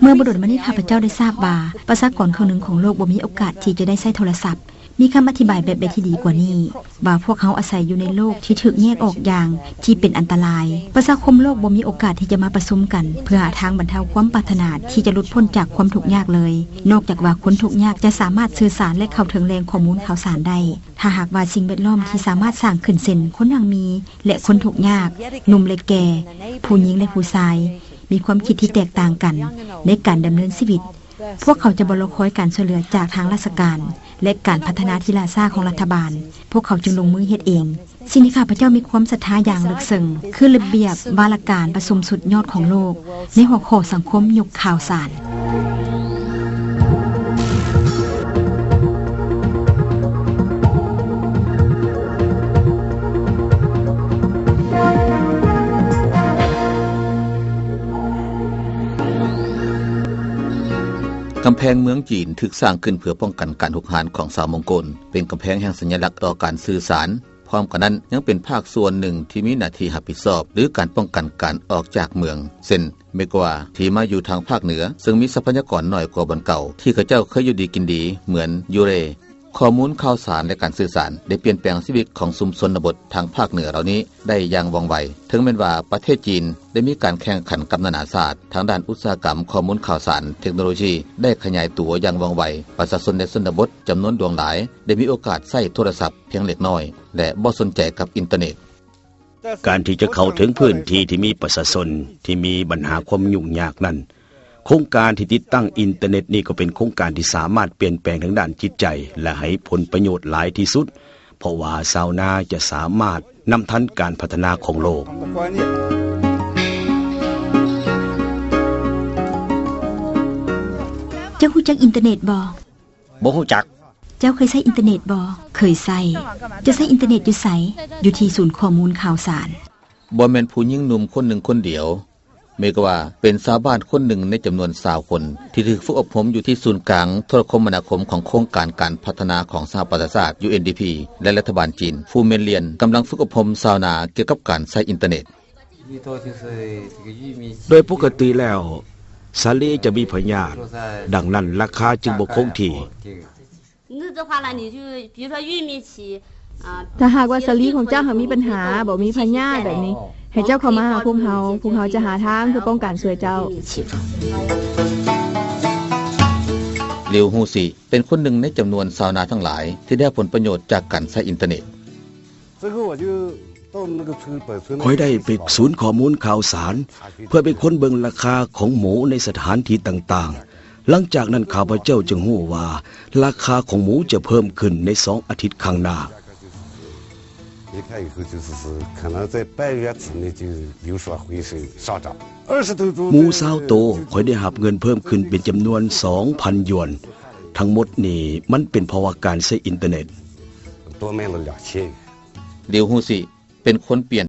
ເມື່ອບໍ່ດົນມານີ້ ຂ້າພະເຈົ້າໄດ້ຊາບວ່າ ປະຊາກອນເຄິ່ງໜຶ່ງຂອງໂລກບໍ່ມີໂອກາດທີ່ຈະໄດ້ໃຊ້ໂທລະສັບ. ມີຄຳອະທິບາຍແບບໃດທີ່ດີກວ່ານີ້ ວ່າພວກເຮົາອາໄສຢູ່ໃນໂລກທີ່ຖືກແຍກອອກຢ່າງທີ່ເປັນອັນຕະລາຍ. ປະຊາຄົມໂລກບໍ່ມີໂອກາດທີ່ຈະມາປະຊຸມກັນ ເພື່ອຫາທາງບັນເທົາຄວາມປາດຖະໜາທີ່ຈະຫຼຸດພົ້ນຈາກຄວາມທຸກຍາກເລີຍ, ນອກຈາກວ່າຄົນທຸກຍາກຈະສາມາດສື່ສານ ແລະ ເຂົ້າເຖິງແຫຼ່ງຂໍ້ມູນຂ່າວສານໄດ້. ຖ້າຫາກວ່າສິ່ງແວດລ້ອມທີ່ສາມາດສ້າງຂຶ້ນ ເຊັ່ນ ຄົນຮັ່ງມີ ແລະ ຄົນທຸກຍາກ, ໜຸ່ມ ແລະ ແກ່, ຜູ້ຍິງ ແລະ ຜູ້ຊາຍ ມີຄວາມຄິດທີ່ແຕກຕ່າງກັນໃນການດຳເນີນຊີວິດ, ພວກເຂົາຈະບໍ່ລໍຄອຍການຊ່ວຍເຫຼືອຈາກທາງລາຊະການ ແລະ ການພັດທະນາທີ່ລ່າຊ້າຂອງລັດຖະບານ, ພວກເຂົາຈຶ່ງລົງມືເຮັດເອງ. ສິ່ງທີ່ຂ້າພະເຈົ້າມີຄວາມສັດທາຢ່າງເລິກເຊິ່ງ ຄືລະບຽບວາລະການປະຊຸມສຸດຍອດຂອງໂລກ ໃນຫົວຂໍ້ສັງຄົມຍຸກຂ່າວສານ. ກຳແພງເມືອງຈີນຖືກສ້າງຂຶ້ນເພື່ອປ້ອງກັນການຮຸກຮານຂອງຊາວມົງໂກນ, ເປັນກຳແພງແຫ່ງສັນຍະລັກຕໍ່ການສື່ສານ. ພ້ອມກັນນັ້ນ ຍັງເປັນພາກສ່ວນໜຶ່ງທີ່ມີໜ້າທີ່ຮັບຜິດຊອບ ຫຼື ການປ້ອງກັນການອອກຈາກເມືອງ, ເຊັ່ນ ເມກວາ ທີ່ມາຢູ່ທາງພາກເໜືອ, ເຊິ່ງມີຊັບພະຍາກອນໜ້ອຍກວ່າບ່ອນເກົ່າ ທີ່ເຂົາເຈົ້າເຄີຍຢູ່ດີກິນດີ ເໝືອນຢູເຣ. ຂໍ້ມູນຂ່າວສານ ແລະ ການສື່ສານໄດ້ປ່ຽນແປງຊີວິດຂອງຊຸມຊົນນະບົດທາງພາກເໜືອເຫຼົ່ານີ້ໄດ້ຢ່າງວ່ອງໄວ. ເຖິງແມ່ນວ່າປະເທດຈີນໄດ້ມີການແຂ່ງຂັນກັບນານາຊາດທາງດ້ານອຸດສາຫະກຳຂໍ້ມູນຂ່າວສານ, ເທັກໂນໂລຊີໄດ້ຂະຫຍາຍຕົວຢ່າງວ່ອງໄວ, ປະຊາຊົນໃນຊົນນະບົດຈຳນວນຫຼວງຫຼາຍໄດ້ມີໂອກາດໃຊ້ໂທລະສັບພຽງເລັກນ້ອຍ ແລະ ບໍ່ສົນໃຈກັບອິນເຕີເນັດ. ການທີ່ຈະເຂົ້າເຖິງພື້ນທີ່ທີ່ມີປະຊາຊົນທີ່ມີບັນຫາຄວາມຫຍຸ້ງຍາກນັ້ນ, ໂຄງການທີ່ຕິດຕັ້ງອິນເຕີເນັດນີ້ກໍເປັນໂຄງການທີ່ສາມາດປ່ຽນແປງທາງດ້ານຈິດໃຈ ແລະ ໃຫ້ຜົນປະໂຫຍດຫຼາຍທີ່ສຸດ, ເພາະວ່າຊາວນາຈະສາມາດນຳທັນການພັດທະນາຂອງໂລກ. ເຈົ້າຮູ້ຈັກອິນເຕີເນັດບໍ່? ບໍ່ຮູ້ຈັກ. ເຈົ້າເຄີຍໃຊ້ອິນເຕີເນັດບໍ່? ເຄີຍໃຊ້. ເຈົ້າໃຊ້ອິນເຕີເນັດຢູ່ໃສ? ຢູ່ທີ່ສູນຂໍ້ມູນຂ່າວສານ. ບໍ່ແມ່ນຜູ້ຍິງໜຸ່ມຄົນໜຶ່ງຄົນດຽວ, ເມກະວາ ເປັນຊາວບ້ານຄົນໜຶ່ງໃນຈຳນວນຊາວຄົນ ທີ່ຖືກຝຶກອົບຮົມຢູ່ທີ່ສູນກາງໂທລະຄົມມະນາຄົມຂອງໂຄງການການພັດທະນາຂອງສະຫະປະຊາຊາດ ຢູເອັນດີພີ ແລະ ລັດຖະບານຈີນ. ຟູເມນລຽນກຳລັງຝຶກອົບຮົມຊາວນາກ່ຽວກັບການໃຊ້ອິນເຕີເນັດ. ໂດຍປົກກະຕິແລ້ວ ສາລີຈະມີພະຍາດ, ດັ່ງນັ້ນລາຄາຈຶ່ງບໍ່ຄົງທີ່. ถ้าหากว่าสาลีของเจ้าหากมีปัญหา บ่มีพยาธิแบบนี้ ให้เจ้าเข้ามาหาพวกเฮา พวกเฮาจะหาทางเพื่อป้องกันช่วยเจ้า. ລິວ ຮູ້ຊິ ເປັນຄົນໜຶ່ງໃນຈຳນວນຊາວນາທັງຫຼາຍທີ່ໄດ້ຮັບຜົນປະໂຫຍດຈາກການໃຊ້ອິນເຕີເນັດ. ຂ້ອຍໄດ້ໄປສູນຂໍ້ມູນຂ່າວສານ ເພື່ອເປັນຄົນເບິ່ງລາຄາຂອງໝູໃນສະຖານທີ່ຕ່າງໆ. ຫຼັງຈາກນັ້ນ ຂ້າພະເຈົ້າຈຶ່ງຮູ້ວ່າລາຄາຂອງໝູຈະເພີ່ມຂຶ້ນໃນສອງອາທິດຂ້າງໜ້າ. ໝູຊາວໂຕ ຂ້ອຍໄດ້ຮັບເງິນເພີ່ມຂຶ້ນເປັນຈຳນວນສອງພັນຢວນ. ທັງໝົດນີ້ມັນເປັນເພາະວ່າການໃຊ້ອິນເຕີເນັດ. ລິວ ຮູ້ຊິ ເປັນຄົນປ່ຽນ